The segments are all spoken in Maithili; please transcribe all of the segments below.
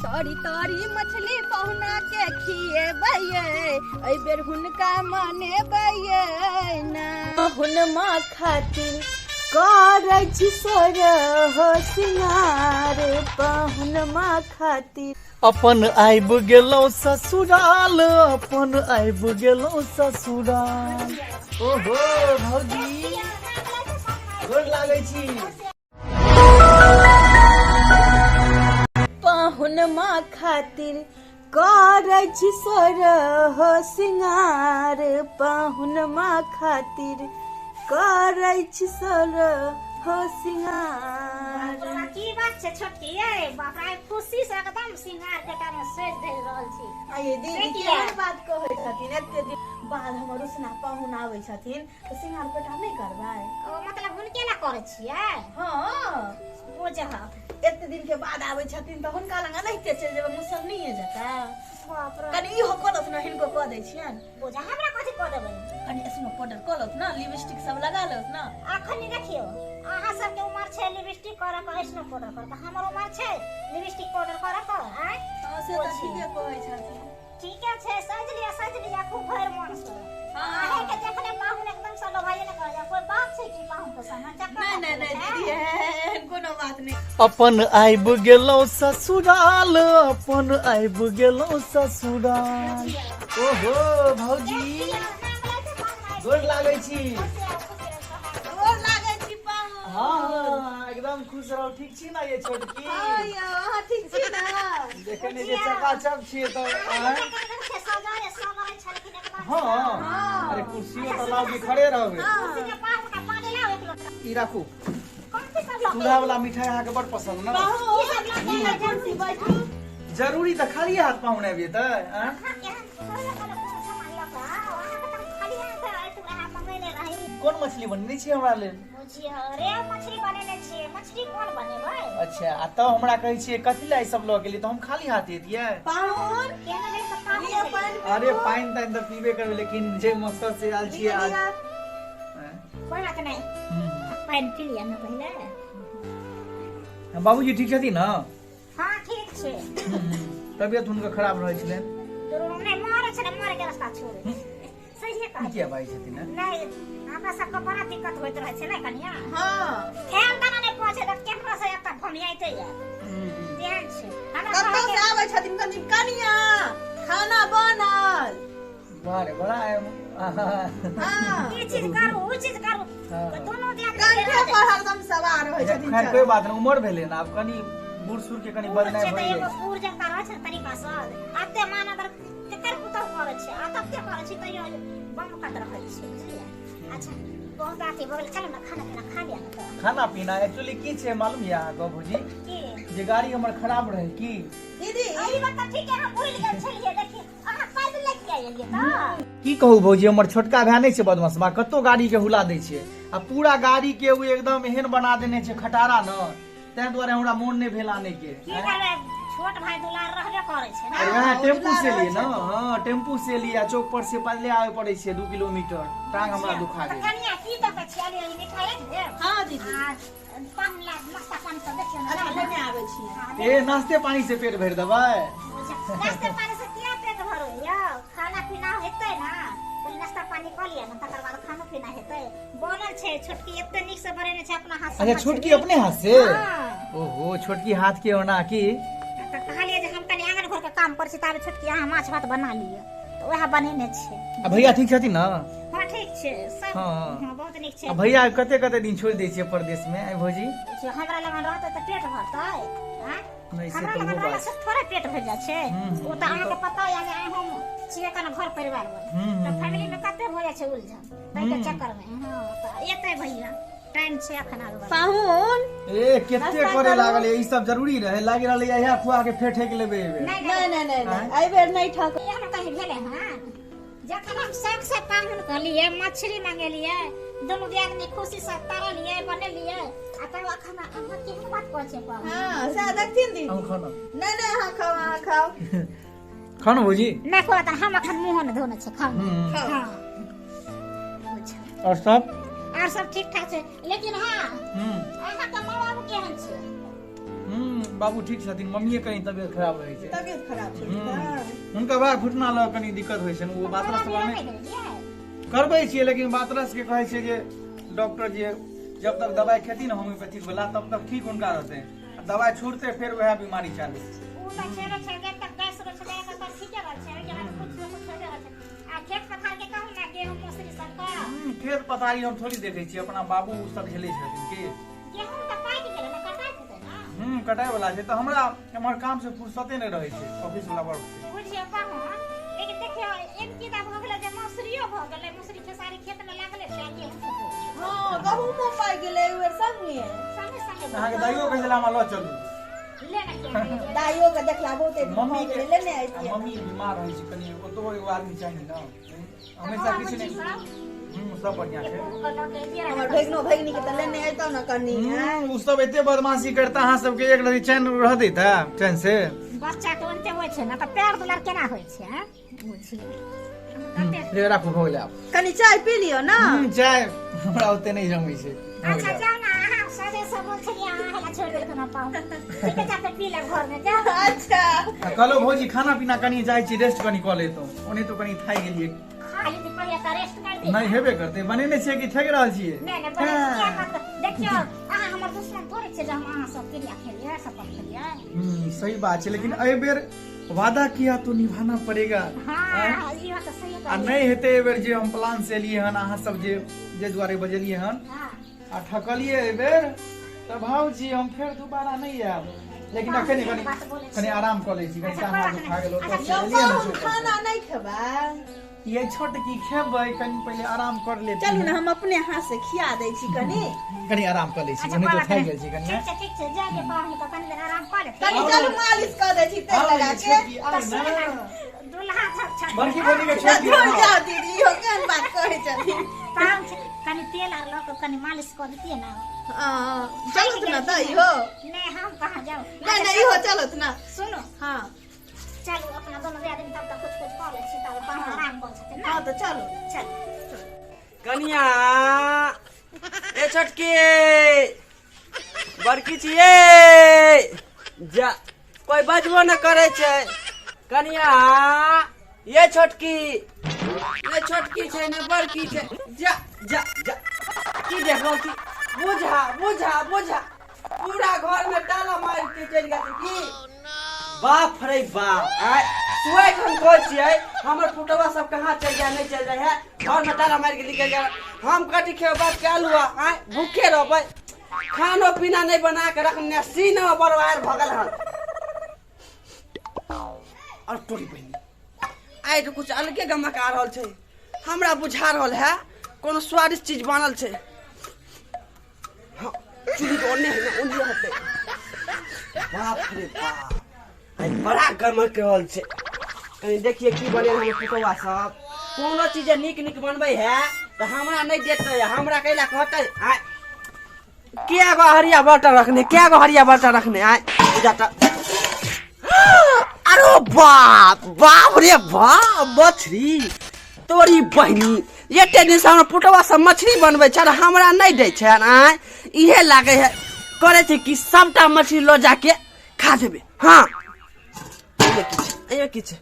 तरी तरी मछली पहुना के खिएबै एहि बेर हुनका मनेबै ना। हुनमा खातिर करै छी सोर हो सिंगार, पहुनमा खातिर। अपन आबि गेलहुँ ससुराल, अपन आबि गेलहुँ ससुराल। ओहो भौजी, गोर लागै छी। पहुनमा खातिर करै छी सोर हो सिंगार, पहुनमा खातिर करै छी सोर हो सिंगार। तोरा की बात छै छोटकी यै? बाप रे, खुशी से एकदम सिंगार पेटा में सज धरि रहल छी। आइए दीदी, से किया? केहन बात कहै छथिन? एते दिन बाद हमर उसना पाहुन आबै छथिन तऽ सिंगार पेटा नहि करबै? ओ मतलब हुनके ला करै छियै? हँ। बुझह, एते दिन के बाद आबै छथिन तऽ हुनका लग एनाहिते चलि जेबै, मुसरनीये जेतै? बाप रे। कनि इहो कऽ लौथ ने, हिनको कऽ दै छियनि। बुझ, हमरा कथी कऽ देबै? कनि स्नो पाउडर कऽ लौथ ने, लिपस्टिक सब लगा लौथ ने। अखन देखियौ, अहाँ सबके उमर छै लिपस्टिक करऽ के, स्नो पाउडर करऽ के, हमर उमर छै लिपस्टिक पाउडर करऽ के? आँय? हँ, से तऽ ठीके कहै छथिन। ठीके छै, सज लिअ, सज लिअ खूब भरि मन से। हँ। अहे के देखले पाहुन एकदम से लोभाइए ने कहल, कोई बात छै की पाहुन के संग चक्कर? नहि नहि नहि दीदी, एहन कोनो बात नहि। अपन आबि गेलहुँ ससुराल, अपन आबि गेलहुँ ससुराल। ओहो भौजी, गोर लागै छी। गोर लागै छी पाहुन। हँ हँ, एकदम खुश रहू। ठीक छी ना ये छोटकी? हँ यौ, अहाँ ठीक छी ना? देखे नहि जे चकाचक छियै तऽ आँय? हँ, अरे कुर्सियो तऽ लाउ कि खड़े रहबै? ई राखू, चूल्हा वाला मिठाई अहाँके बड़ पसंद ने। कुर्सी बैठू। जरूरी तऽ खाली हाथ पाहुन आबि जेतै आँय? कोन मछली बनेने छियै हमरा लेल? मछली बनेने छियै, मछली कोन बनेबै? अच्छा, आ तब हमरा कहै छियै कथी लए ई सब लऽ गेलियै? तऽ हम खाली हाथ एतियै? पाहुन, केना भेल तऽ पाहुन लिअ भेलै। पानि। अरे पीबू। पानि तानि तऽ पीबे करबै, लेकिन जे मकसद से आयल छियै लिअ, आज लिअ। आँय? कोइ बात नहि, पानि पी लिअ ने पहिले। बाबूजी ठीक छथिन ने? हाँ, ठीक छै। तबियत हुनकर खराब रहै छलनि। दुनू नहि मरे छलै, मरे के रास्ता छोड़े सहिए ई कहै किया बाजै छथिन ने? नहि, हमरा सबके बड़ा दिक्कत होइत रहै छै ने कनिया। हँ। खेल दाना नहि पहुँचे तऽ केकरो से एतऽ भमियाइते या तेहन छै हमरा। कतौ कहै से आबै छथिन, कनि कनिया खाना बनल? वाह रे, बड़ा हँ। ई चीज करू, ऊ चीज करू। हँ। दुनू दियादनी कंठे पर हरदम सवार होइ छथिन। खैर, कोई बात नहीं, उम्र भेलै ने, आब कनि बूढ़ सूढ़ के कनि बूढ़ बदनाइ छै तऽ भऽ जाइ एगो छै। बूढ़ जकाँ रहै छै ने तरीका सँ, एते मान अगर केकर पुतहु करै छै आ तते करै छै तैयो बम कत रहै छै, बुझलियै? अच्छा, बहुत अथी भऽ गेल, चलू ने खाना पीना खा लिअ ने तऽ। खाना पीना एक्चुअली की छै मालूम यऽ अहाँके भौजी? की? जे गाड़ी हमर खराब रहै की। दीदी, ई बात तऽ ठीक है, हम भूलि गेल छलियै। देखी, अहाँ पैदल किया एलियै तऽ? की कहू भौजी, हमर छोटका भाय नहि छै बदमाशबा, कतौ गाड़ी के हुला दै छै आ पूरा गाड़ी के ओ एकदम एहन बना देने छै खटारा न, ताहि दुआरे हमरा मोन नहि भेल आनै के। की करबै, छोट भाय दुलार रहबे करै छै ने। अरे वएह हँ, टेम्पू से दुलार लिए रहै न। हँ, टेम्पू से लिए आ चौक पर से पैदले आबे पड़ै छै 2 किलोमीटर, टांग हमरा दुखा तऽ गेल। कनिया, की दऽ कऽ छियालियै ई मिठाई राखि देब? हँ दीदी। आ पान ला नाश्ता पानी सब देखियौ ने। अच्छा, लेने आबै छी। हँ, ए नाश्ते पानी से पेट भरि देबै? नाश्ते पानी से किया पेट भरबै यौ? खाना पीना हेतै ने। पहिले नाश्ता पानी कऽ लिअ ने, तकर बाद खानो पीना हेतै। बनल छै, छोटकी एते नीक से बनेने छै अपना हाथ से। अच्छा, छोटकी अपने हाथ से? हँ। ओहो, छोटकी हाथ के ओना की। तऽ कहलियै जे हम कनि आङन घरके काम करै छी, ताबे छोटकी अहाँ माछ भात बना लिअ, तऽ उएह बनेने छै। आ भैया ठीक छथिन ने? हँ, ठीक छै सब। हँ। हँ, बहुत नीक छै। आ भैया कते कते दिन छोड़ि दै छियै परदेश मे आइ भौजी? से हमरा लगन रहतै तऽ पेट भरतै आँय? नहि, से हमरा तऽ लगन ओहो रहला बात से थोड़े पेट भरि जाइ छै। ओ तऽ अहाँके पता यऽ जे हम छियै कने घर परिवार वाला, तऽ फैमिली मे कते भऽ जाइ छै उलझन ताहिके चक्कर मे। हँ, तऽ एतै भैया, टाइम छै एखन आबै वाला। पाहुन। ए कते नाश्ता करे करू। लागल ई सब जरूरी रहे? लागि रहल इएह खुआ के फेर ठेक लेबै एहि बेर। नहि। नहि नहि नहि नहि, एहि बेर नहि ठक। एहन कहीं भेलै हँ? जखन हम शौक से पाहुन कहलियै, मछली मंगेलियै, दुनू दियादनी खुशी से तरलियै, बनेलियै, आ तब अखन अहाँ केहन बात कहै छियै पाहुन? हँ, सएह देखथिन दीदी। अहूँ खाउ ने। नहि नहि, अहाँ खाउ, अहाँ खाउ। खाउ ने भौजी। नहि कोनो तऽ हम अखन मुँहो नहि धोने छै, खाउ ने। खाउ। हँ, बुझ। और सब? आर सब ठीक ठाक छै, लेकिन हँ, अहाँके माँ बाबू केहन छै? बाबू ठीक छथिन, मम्मीए कनी तबियत खराब रहै छै। तबियत खराब छै? हुनका बड़ा घुटना लऽ कनी दिक्कत होइ छनि। ओ बातरस नहि करबै छियै, लेकिन बातरस के कहै छै जे डॉक्टर जे जब तक दवाइ खेथिन होम्योपैथिक वाला तब तक ठीक हुनका रहतै, दवाइ छूटते फेर वएह बीमारी चालू। खेत पथारी हम थोड़ी देखै छियै, अपना बाबू सब झेलै छथिन की। कटाइ वाला छै तऽ हमरा हमर काम से फुर्सते नहि रहै छै, ऑफिस वाला वर्क छै। बुझियौ पाहुन, लेकिन देखियौ एम की दा भऽ गेलै जे मौसरियो भऽ गेलै, मौसरी खेसारी खेत में लागले छै, गेहूं। हां, गहूमो पाकि गेलै एहि बेर संगे संगे संगे। अहाँके दाइयो कहै छलै हमरा लऽ चलू। ले ने के दाइयो के देखला बहुते दिन मम्मी भऽ गेलै, लेने अइतियै। मम्मी बीमार रहै छै कनी, ओतबो एगो आदमी चाही ने हमेशा, किछु नहि। सब बढ़िया छै। हमर भगिनो भगिनी के तऽ लेने अइतौ ने कनी। ओ सब एते बदमाशी करता, अहाँ सबके एक रति चैन रह देता चैन से? बच्चा के ओनते होइ छै ने तऽ पैर दुलार केना होइ छै? ले राखू, भऽ गेलै आब। कनी चाय पी लियौ ने। चाय हमरा ओते नहि जमै छै। अच्छा जाउ ने, अहाँ सजे सब बोल छलियै, अहाँ हेला छोड़ि देलखिन हँ पाहुन। ठीक छै, तऽ पी लेब घर में जाउ। अच्छा कहलहुँ भौजी, खाना पीना कनी जाइ छी, रेस्ट कनी कऽ लेतहुँ, ओने तो कनी थाकि गेलियै। खा लेती पहिले तऽ रेस्ट कर दी। नहि हेबे करतै, बनेने छियै कि थाकि रहल छियै? नहि नहि, बनेने छियै। देखियौ अहाँ हमर दुश्मन थोड़े छियै जे हम अहाँ सब क्रिया खेलियै, शपथ खेलियै। सही बात छै, लेकिन एहि बेर वादा किया तो निभाना पड़ेगा। हाँ, ई बात सही। आ नहि हेतै एहि बेर जे हम प्लान से एलियै हन, अहाँ सब जे जे दुआरे बजेलियै हन आ ठकलियै एहि बेर तऽ भाउजी हम फेर दोबारा नहि आयब। लेकिन अखन कनी कनी आराम कऽ लै छी, कनी टांग हाथ दुखा गेल। ओतऽ खाना नहि खेबै? ये छोटकी खेबै, कनी पहिले आराम कर ले। चलू ने, हम अपने हाथ से खिया दै छी, कनी कनी आराम कर लै छी, नहीं तो थाकि गेल छी कनी। ठीक छै, ठीक छै, जाय दे पाहुन के, कनी देर आराम कर ले। कनी चलू मालिश कर दै छी तेल लगा के। दुल्हा सब छै बड़की बड़ी के छोटकी। जाओ दीदी, इहो केहन बात कहै छथिन? पाहुन कनी तेल आर लऽ के कनी मालिश कर दितियै ने। चलत ने तऽ इहो? नहि, हम कहाँ जाउ। नहि नहि, इहो चलत ने। सुनू। हाँ चलू, अपना दोनों आदमी तब तक कुछ कुछ कऽ लै छी, तब पाहुन आराम करै छथिन। हाँ तऽ चलू। चल। कनिया ए छोटकी बड़की छियै, जा कोई बजबो न करे छै। कनिया ये छोटकी, ने छोटकी छै ने बड़की छै, जा जा जा की देख रहल छी? बुझा बुझा बुझा, पूरा घर में ताला मार के चलि गेल की? बाप रे बाप, आय सुबह हम कहै छियै हमर पुटवा सब कहाँ चलि जाय, नहि चलि जाइ है, घर में ताला मारि के निकलि गेल। हम कथी खेबै बाप के आलू? आय भूखे रहबै, खानो पीना नहि बना के रखने, सीना बरबाद भऽ गेल हन। और तोरी बहिनी, आइ तऽ कुछ अलगे गमक आ रहल छै, हमरा बुझा रहल है कोनो स्वादिष्ट चीज बनल छै। हाँ, चूल्ही के ओन्ने है ने, ओन्ने हेतै। बाप रे बाप, आइ बड़ा गमक रहल छै। कनि देखिए की बनेल हमर पुतौआ सब। कोनो चीज जे नीक नीक बनबै है तऽ हमरा नहि देतै, हमरा कैला कहतै? आइ क्या गो हरिया बर्तन रखने, क्या गो हरिया बर्तन रखने? आइ पूजा। अरे बाप बाप रे बाप, मछली! तोरी बहिनी, एते दिन से हमरा पुटवा सब मछली बनबै छै, हमरा नहि दै छै। आय इहे लागै है करै छै कि सबटा मछली लऽ जाके खा जेबै। हाँ, एहिमे की छै?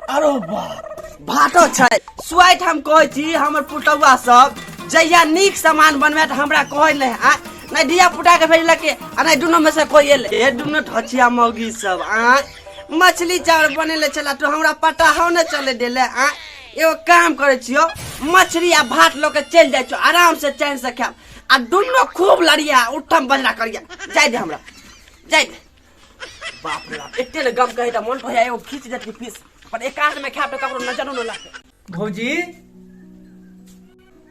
अरे बाप, भातो छै। स्वाइत हम कहै छी हमर पुतौआ सब जहिया नीक सामान बनबै तऽ हमरा कहै नहि। आ नहि धिया पुता के भेजलक आ नहि दुनू में से कोई एलै। ए दुनू ढचिया मौगी सब आ मछली चावल बनेले छला तो हमरा पता हो नहि चले देले। आ एगो काम करै छियो, मछली आ भात लऽ के चलि जाइ छियो, आराम से चैन से खायब आ दुनू खूब लड़िया उठम बजरा करिया। जाय दे हमरा, जाय दे। बाप रे बाप, एते ने गम कहे तऽ मन भैया एगो खींच देत पीस पर एकांत में खायब तऽ ककरो नजरो न लागतै। भौजी,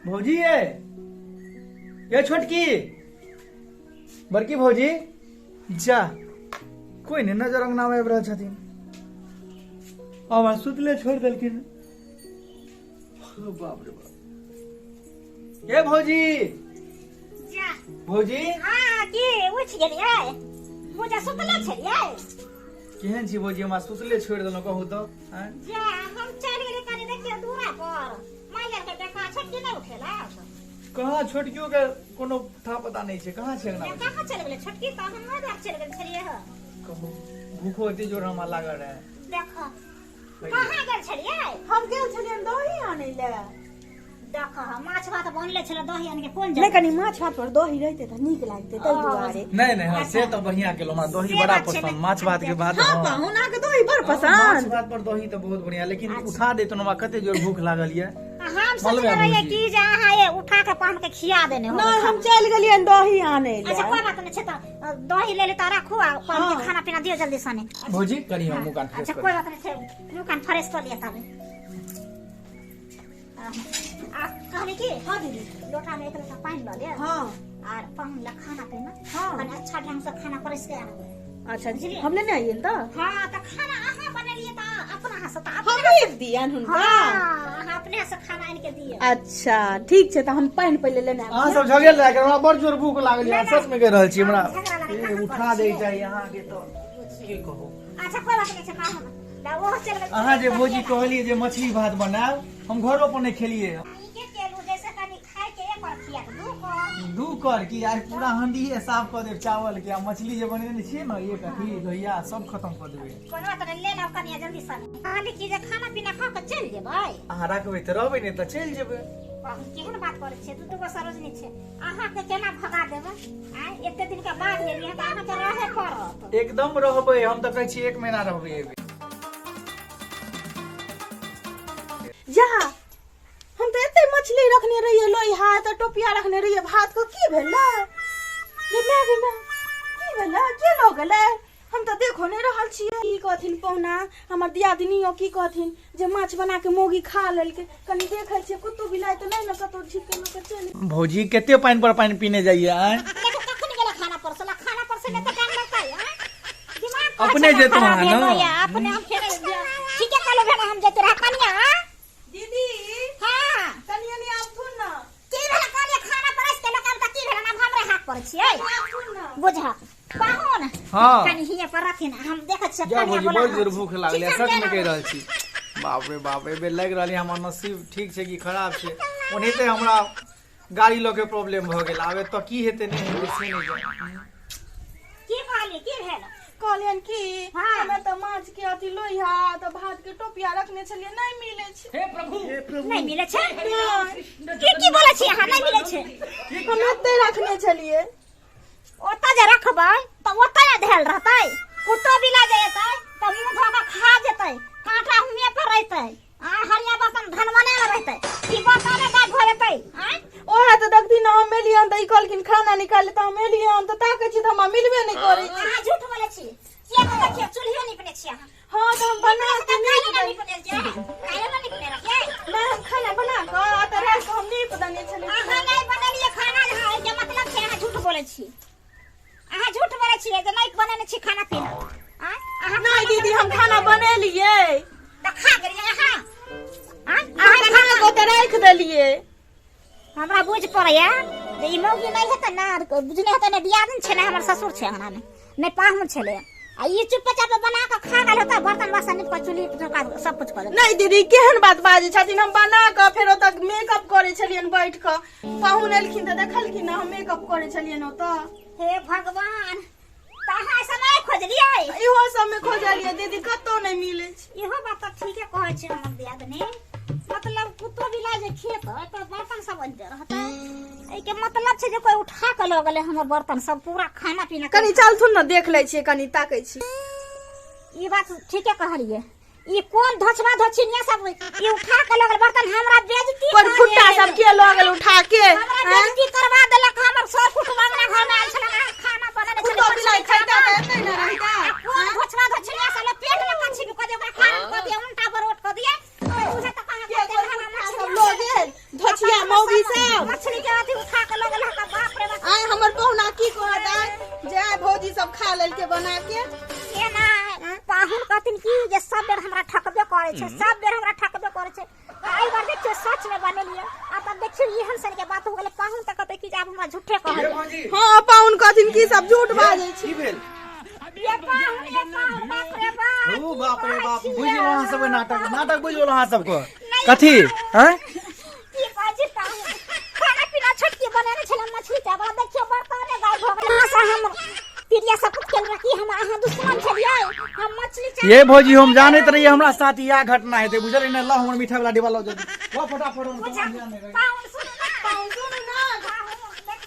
भौजी, ये ये छोटकी बड़की भौजी, जा कोई नहीं नजर अंगना में आबि रहल छथिन, हमरा सुतले छोड़ि देलखिन। बाप रे बाप, ये भौजी। जा। भौजी। हाँ, की उठि गेलियै? मुझे सुतले छलियै। केहन छी भौजी? हमरा सुतले छोड़ि देलहुँ, कहू तऽ? जा, हम चलि गेलियै कनि देखियौ दूरा पर माय आरके देखा, छोटकी नहि उठेलक। कहाँ, छोटकियो के कोनो था पता नहि छै, कहाँ छै अंगना? कहाँ चलि गेलै छोटकी? तऽ हम नहि चलि गेल छलियै हँ। कहू, भूखो एते जोर हमरा लागल रहे। देखो, कहाँ गेल छलियै? हम गेल छलियनि दही आनै लए। देखो, माछ भात बनले छलै, दही आनके कोन नहि, जरूरत? कनि माछ भात पर दही रहितै तऽ नीक लागतै, ताहि दुआरे। नहीं नहीं, हाँ, से तो बढ़िया केलो, हमरा दही से बड़ा बात छै पसंद ने। माछ भात के बाद। हाँ। हाँ। पाहुन, अहाँके दही बड़ माछ पसंद? भात पर दही तऽ बहुत बढ़िया, लेकिन उठा दे तो हमरा कते जोर भूख लागल ये। हम सोचने मलबे रहियै भौजी। कि जे अहाँ ये उठा के पाहुन के खिया देने हो। नहि, हम चलि गेलियनि दही आनै अच्छा, लए। कोई बात नहीं छै, तऽ दही ले ले तऽ राखू आ पाहुन के खाना पीना दियौ जल्दी सने। भौजी, कनी हम मुँह कान फ्रेश अच्छा, करी। कोई बात नहीं छै, मुँह कान फ्रेश कऽ लिअ तबे। आ कहली कि हाँ दीदी। लोटा में एक लोटा पानि लऽ ले आर पाहुन ला खाना पीना कनि अच्छा ढंग से खाना परसि के आनबै। अच्छा। बुझलियै? हम लेने आइयनि तऽ। हाँ, तऽ खाना अहाँ बनेलियै तऽ अपना हाथ से तऽ हम अपने भेज दियनि हुनका। हाँ, अहाँ अपने हाथ से खाना आनि के दियौ। अच्छा, ठीक छै, तऽ हम पानि पहिले लेने आबै अहाँ छी। सब झगड़ि लागि, हमरा बड़ जोर भूख लागल ये, सच में कहि रहल छी हमरा। झगड़ा लगा ए, कहाँ उठा करै दे छियै? चाही अहाँके तऽ की कहू। अच्छा, कोई बात नहीं छै पाहुन, तऽ ओहो चलि गेल। अहाँ जे भौजी कहलियै जे मछली भात बनायब, हम घरो पर नहि खेलियै। नीके केलू, जैसे कनि खाय के एक और खिया के दू कर। दू कर की, आइ पूरा हंडिये साफ कऽ देब चावल के, आ मछली जे बनेने छियै ने, एक अथी लोहिया सब खत्म कऽ देबै। कोनो बात नहि, ले लाउ कनिया जल्दी से। कहली कि जे खाना पीना खा के चलि जेबै। अहाँ रखबै तऽ रहबै, नहि तऽ चलि जेबै। पाहुन, केहन बात करै छियै? दू दू गो सरोजनी छै, अहाँके केना भगा देबै? आँय, एते दिन के बाद एलियै तऽ अहाँके रहे पड़त। एकदम रहबै, हम तऽ कहै छी एक महीना रहबै एबै। जा, हम तऽ एते मछली रखने रहियै लोहिया, तऽ टोपिया रखने रहियै भात के, की भेलै गे माय, गे माय, की भेलै? के लऽ गेलै? हम तऽ देखो नहि रहल छियै। की कहथिन पहुना, हमर दियादिनियो की कहथिन जे माछ बना के मौगी खा लेलकै। कनि देखै छियै, कुत्तो बिलाइ तऽ नहि ने कतौ झिक लऽ के चलि। भौजी, कते पानि पर पानि पीने जाइए आँय? देखो, कखन गेलै खाना परसला? खाना परसले तऽ टाइम लगतै? आँय, दिमाग कहै अपने छै जेतहुँ खराब अहाँ ने? भेल या अपने हम फेर ठीके कहलहुँ भेल, हम जेते रह कनिया। दीदी। हाँ। कनि कनि आबथुन ने। की भेल? कहलियै खाना परस के लऽ के आब, तऽ की भेल? आब हमरे हाथ पर छियै। आबथुन ने। बुझ पाहुन। हाँ। कनि हिये पर रखिन, हम देखै छियै। जाउ कनिया भौजी, बोला बड़ जोर रहल भूख छै। लागल ठीक है, छै, सच में हम कहि रहल छी। बाप रे बाप, एहि बेर लागि रहल है हमर नसीब ठीक छै कि खराब छै। ओनाहिते हमरा गाड़ी लऽ के प्रॉब्लम भऽ गेल, आब एतऽ की हेतै नहि हेतै से नहि जानि। की कहलियै? की भेल? कहलियनि कि हमे तऽ माछ के अथी लोहिया तऽ भात के टोपिया रखने छलियै, नहि मिलै छै। नहि मिलै छै? की की बोलै छी अहाँ? नहि मिलै छै? हम एते रखने छलियै। ओतऽ जे रखबै तऽ ओतऽ ने धयल रहतै, कुत्तो बिला जे एतै तऽ मुँह धो कऽ खा जेतै, काँटा हुएँ पर रहतै आ हरिया बर्तन धनवने ने रहतै, ई बर्तने गायब भऽ जेतै? आँय, ओहे तऽ देखथिन ने, हम एलियन तऽ ई कहलखिन खाना निकाल, तऽ हम एलियन तऽ ताकै छी तऽ हमरा मिलबे नहि करै छै। अहाँ झूठ बोलै छी। किया तऽ देखियौ, चूल्हियो निपने छी अहाँ। हाँ, तऽ हम बना के काल्हि नीप ने देलियै। निपने छियै, काल्हि ने निपने रहियै? नहि, हम खाना बना कऽ तऽ राखि कऽ हम नीप देने छलियै। अहाँ नहि बनेलियै खाना, अहाँ एहिके मतलब छै अहाँ झूठ बोलै छी। अहाँ झूठ बोलै छियै जे नहि बनेने छी खाना पीना। आँय, अहाँ नहि दीदी, हम खाना बनेलियै। तऽ खा गेलियै अहाँ? आँय, अहाँ अहाँ खाना कऽ तऽ राखि देलियै। हमरा बुझ पड़ैया जे ई मौगी नहि हेतै ने, बुझने हेतै ने दियादिन छै ने हमर ससुर छै अंगनामे, नहि पाहुन छलै, आ ई चुपचाप बना कऽ खा गेल होतै, बर्तन बासन नीप कऽ चूल्ही चौका सब कुछ कऽ देलकै। नहि दीदी, केहन बात बाजै छथिन? हम बना कऽ फेर ओतऽ मेकअप करै छलियनि बैठ कऽ, पाहुन एलखिन तऽ देखलखिन ने, हम मेकअप करै छलियनि ओतऽ। हे भगवान, तऽ अहाँ ऐसा नहि खोजलियै? इहो सबमे खोजलियै दीदी, कतौ नहि मिलै छै। इहो बात तऽ ठीके कहै छै हमर दियादनी, मतलब कुत्तो बिलाइ जे खेतै तऽ बर्तन सब ओहिते रहतै। एहिके मतलब छै जे कोइ उठा कऽ लऽ गेलै हमर बर्तन सब, पूरा खाना पीना। कनि चलथुन ने, देख लै छियै, कनि ताकै छी। ई बात ठीके कहलियै, ई कोन धोछवा धोछिनिया सब ई उठा के लऽ गेल बर्तन, हमरा बेइज्जती कोन कऽ फुट्टा देलक। सब के लऽ गेल उठा के? हमरा आँय? बेइज्जती करवा देलक। हमर सर कुटुम्ब अंगना घर में आयल छलै, अहाँ खाना बनेने छलै, कुत्तो बिलाइ मछली खैता चावल। तऽ एतै ने रहिता। आ कोन धोछवा धोछिनिया सब पेट में कछी कऽ दिया, ओकरा खाना कऽ दिया, उल्टा बरोट कऽ दिया, बुझे तऽ कहाँ के के कोन हमरा फुट्टा मछली सब लऽ गेल, धोछिया मौगी सब? मछली के अथी उठा के लऽ गेल हँ, बाप रे बाप। आय, हमर पहुना की कहत आय जे आय भौजी सब खा लेलकै बना के? एना पाहुन कहथिन कि जे सब बेर हमरा ठकबे करै छै, सब बेर हमरा ठकबे करै छै, एहि बार देखियौ सच में बनेलियै, आ तब देखियौ एहन सन के बात हो गेलै। पाहुन तऽ कहतै कि जे आब हमरा झूठे कहल। हँ, पाहुन कहथिन की सब झूठ बाजै छी। की भेल? ये पाहुन, ये पाहुन, बाप रे बाप। ओ की बाप रे कहै बाप, छियै? बुझि गेलहुँ अहाँ सबके नाटक, नाटक बुझि गेलहुँ अहाँ सबके। नहि। कथी आँय? की कहै छी पाहुन, खाना पीना छोटकी बनेने छलै मछली चावल, देखियौ बर्तने गायब भऽ गेल। अहाँ से हम प्रिया सब कुछ केल रखी हम अहाँ दुश्मन छलियै हम मछली चाह ये भौजी हम जानैत रहियै हमरा साथ इएह घटना हेतै बुझलियै ने। लऽ हमर मिठाई वाला डिब्बा लऽ जल्दी, लऽ फटाफट, हम सामान ध्यान नहि रखै। पाहुन सुनू ना, पाहुन सुनू ना। पाहुन देख,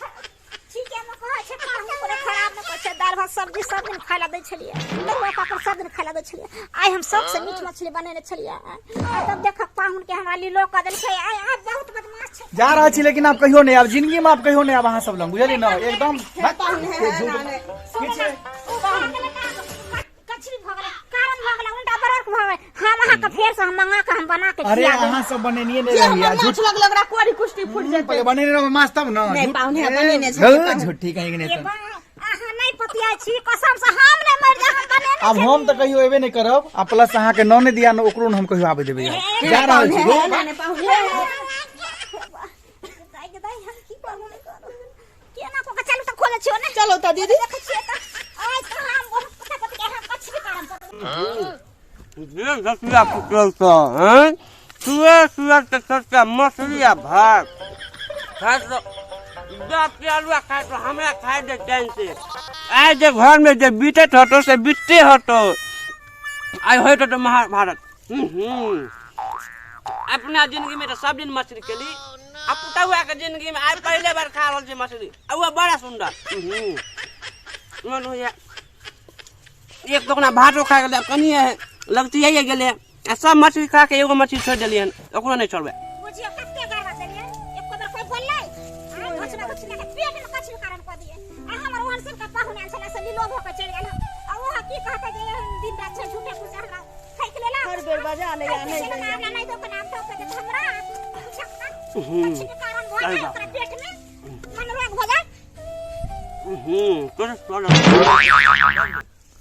ठीक है, हम कहै छै पाहुन कोनो खराब नहि कहै छै। दालि भात सब्जी सब दिन खाय लए दै छलियै, तरुआ पापड़ सब दिन खाय लए दै छलियै। आइ हम सबसँ मीट मछली बनेने छलियै आ तब देख पाहुन के हमरा लीलो कऽ देलकै। आइ आइ बहुत बदमाश छै। जा रहल छी, लेकिन आब कहियो नहि आब जिंदगी में, आब कहियो नहि आब अहाँ सब लग, बुझलियै ने? एकदम पाहुन है झूठ ना, की छै? ओ भऽ गेलै ना, कचरी भऽ गेलै, कारण भऽ गेलै, उल्टा बरक भऽ गेलै। हम अहाँके फेर से हम मंगा के हम बना के अरे खिया देब। अहाँ सब बनेनिये नहि जे रहियै हमर झूठ माछ लगल ओकरा कोरी कुश्ती फूटि जेतै। पहिले बनेने रहबै माछ तब ने। नहि, झूठ- पाहुन है, ए, बनेने छलियै, पाहुन। झूठी कहीं के नहि ये तऽ। बा, अहाँ नहि पतियाइ छी, कसम से हम नहि मरि जायब, हम बनेने आब हम तऽ कहियो एबे नहि करब आ प्लस अहाँके ननद या ने ओकरो ने हम कहियो आबे देबै। जा रहल छी। है ना, ने पाहुन है। दाइ गे दाइ, हम की करू नहि करू, केना कऽ के चलू तऽ खोलै छियौ ने। चलो तऽ दीदी। देखै छियै तऽ आइ तऽ हम बहुत फटाफट के हम कछि भी कारण पर जे घटिया फुटल छ हैं, सुबह सुबह के सस्ता मछली आ भात खाय तो बाप के आलुआ खाय तो हमरा खाय दे चैन से। आइ जे घर में जे बीतत हतो से बीतते हतो, आइ होइत हतो महाभारत। हम्म अपना जिंदगी में तो सब दिन मछली केली आ पुतहुआ के जिंदगी में आइ पहले बार खा रहल छी मछली आ वह बड़ा सुंदर। मन होइया एक टोकना भातो खा गेलै, कनिए लगती है गेलै आ सब मछली खा के एगो मछली छोड़ि देलियै हन, ओकरो नहि छोड़बै। बुझियो कते गड़बड़ देलियै, एको बेर कोइ बोललै? आ घोचना घोचना के पेट में कछु कारण कऽ दिए आ हमर ओहन सब के पाहुन आयल छलै से लीलो भऽ के चलि गेल। आ ओ की कहतै जे एहन दिन रात छै, झूठे फूसे हमरा ठकि लेलक। हर बेर बजा लैया, नहि चलि दैया। आब नहि दो के नाम ठोक के हमरा कछु के कारण भऽ जाय, ओकरा पेट में मन रोग भऽ जाय। तोरे चल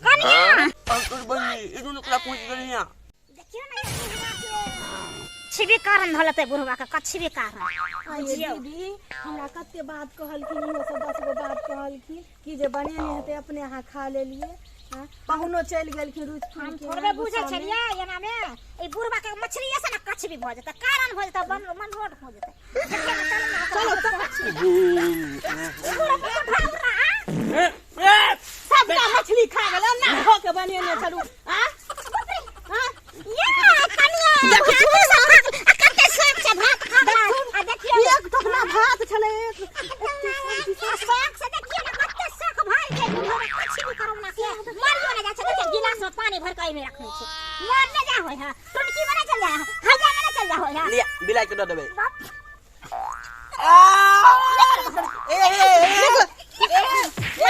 कनिया तोर बहिनी ई दुनू कला पहुँच गेलिया। देखियो ने, ई बुढ़वा के छिबी कारण धलतै, बुढ़वा के कछबी कारण। आये दीदी, हमरा कते बात कहलखिन, इहो सब 10 गो बात कहलखिन कि जे बनेने हेतै अपने अहाँ खा लेलियै। हाँ, पाहुनो चलि गेलखिन रुचि हम फूल के थोड़बे बुझै गुस्सामे। छलियै एना मे ई बुढ़वा के मछली से ने कछबी भऽ जेतै, कारण भऽ जेतै, मन मन रोड भऽ जेतै। देखियौ ने, चलू ने, चलो तऽ। बुढ़वा के ढाबरा, आ? सबटा मछली खा गेल ना धो के बनेने छलू। आ हाँ? ये कनिया भात सब खा गेल, आ कते शौक छै भात खा गेल। आ देखियौ एक टोकना भात छलै, एक आ शौक से देखियौ ने कते शौक भरि छै बुढ़वा, कछबी करू ना के मरियो ने जाइ छै। देखियौ, गिलास में पानी भरि के एहिमे रखने छै, मर ने जा होय है, टुनकी में ने चल जाय है, हैजा में ने चल जा होय है। लिया बिलाई के दऽ देबै। बाप ए ए ए ए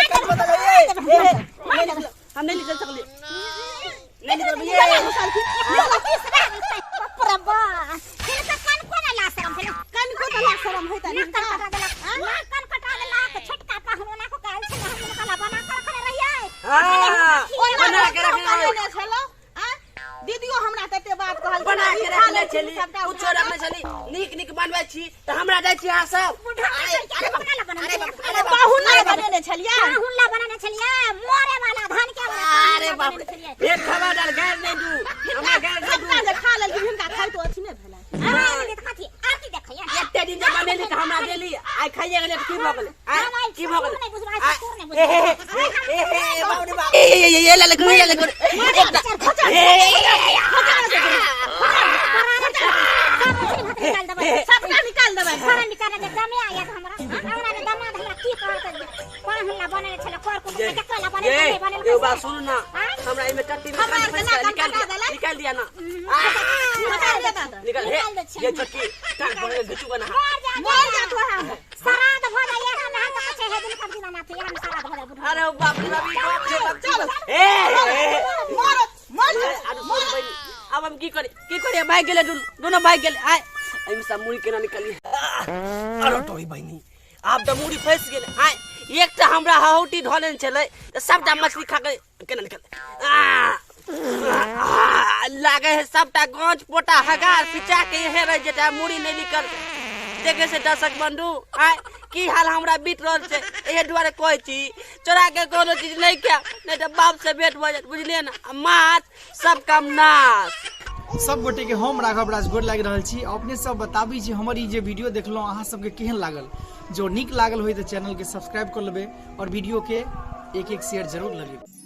हम नहीं निकल सकली, नहीं निकल ये। कनिको तऽ लाज शरम होइता नहि। हाँ, ओना बना के रखने बनेने छलहुँ आ दीदियो हमरा तते बात कहलखिन, बना ई के खा रखने लेलखिन छली, सबटा कुछो उठा रखने छली, नीक नीक बनबै छी तऽ हमरा दै छी अहाँ सब। पाहुन नहि बनेने छलियै? अरे बाप रे, एक खबर डाल गैर नहीं दू, हमरा गैर नहीं दू। सबटा जे खा लेलखिन, हिनका खाइतो अथी नहि भेलै। एते दिन जे बनेली तऽ हमरा देली, आइ खाइए गेलै तऽ की भऽ गेलै? आइ की भऽ गेलै? ए हे हे ए हे हे, बाप रे बाप, ए ए ए ए ले ले ले ले ए सबटा निकाल देबै। ए एगो बात सुनू ना, हमरा एहिमे टट्टी में हमरा कान आरके फँसि गेल, नाक निकाल कटा दिया, देलक। निकाल दिया ना, निकाल देता तऽ। निकाल हे निकाल दै छियै। ये छोटकी टांग पकड़ के घिचू ना। मर जा तोरा। श्राद्ध भऽ जाइए हम हम तऽ कहै छै हे दिन कर दिना नाथ हम श्राद्ध भऽ जाय बुढ़ा। अरे बाप रे बाप, ई बाप रे बाप, चलो। ए ए मर मर जा। अरे सुन बहिनी, अब हम की करी, की करी? भागि गेलै दुनू, दुनू भागि गेलै। आइ एहिमे से मुड़ी केना निकली? अरे तोरी बहिनी, आब तऽ मुड़ी फँसि गेलै। आइ एकटा हमरा हौटी धऽ लेने छलै तऽ सबटा मछली खा के केना निकल लागे है? सबटा गाँच पोटा हगार पिचा के इहे रहि जेतै, मुड़ी नहि निकल। देखे से दर्शक बंधु, आइ की हाल हमरा बीत रहल छै। एहि दुआरे कहै छी, चोरा के कोनो चीज नहि खायब, नहि तऽ बाप से भेंट भऽ जायत, बुझलियै ने? आ माछ सब काम नाश। सब गोटे के हम राघव राज गोर लागि रहल छी। अपने सब बताबी जे हमर ई जे वीडियो देखलहुँ, अहाँ सबके केहन लागल? जो नीक लागल होय तऽ चैनल के सब्सक्राइब कर लेबै और वीडियो के एक एक शेयर जरूर लगे।